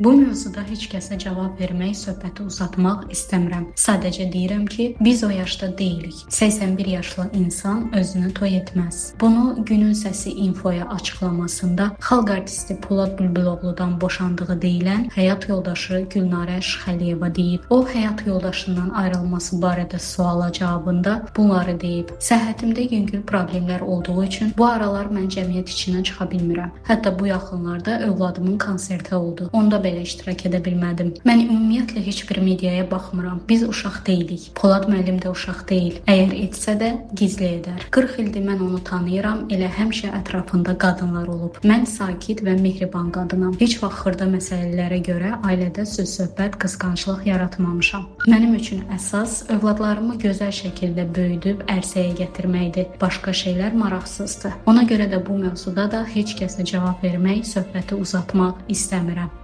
Bu mövzuda heç kəsə cavab vermək, söhbəti uzatmaq istəmirəm. Sadəcə deyirəm ki, biz o yaşda deyilik. 81 yaşlı insan özünü toy etməz. Bunu Günün Səsi infoya açıqlamasında xalq artisti Polad Bülbüloğludan boşandığı deyilən həyat yoldaşı Gülnarə Şıxəliyeva deyib. O həyat yoldaşından ayrılması barədə suala cavabında bunları deyib. Səhhətimdə yüngül problemlər olduğu üçün bu aralar mən cəmiyyət içindən çıxa bilmirəm. Hətta bu yaxınlarda övladımın konserti oldu. Onda belə iştirak edə bilmədim. Mən ümumiyyətlə heç bir mediaya baxmıram. Biz uşaq deyilik. Polad müəllim də uşaq deyil. Əgər etsə də gizli edər. 40 ildir mən onu tanıyıram. Elə həmişə ətrafında qadınlar olub. Mən sakit və mehriban qadınam. Heç vaxt xırda məsələlərə görə ailədə söz-söhbət, qısqanclıq yaratmamışam. Mənim üçün əsas övladlarımı gözəl şəkildə böyüdüb ərsəyə gətirməkdir. Başqa şeylər maraqsızdır. Ona görə də bu mövzuda da heç kəsə cavab vermək, söhbəti uzatmaq istəmirəm.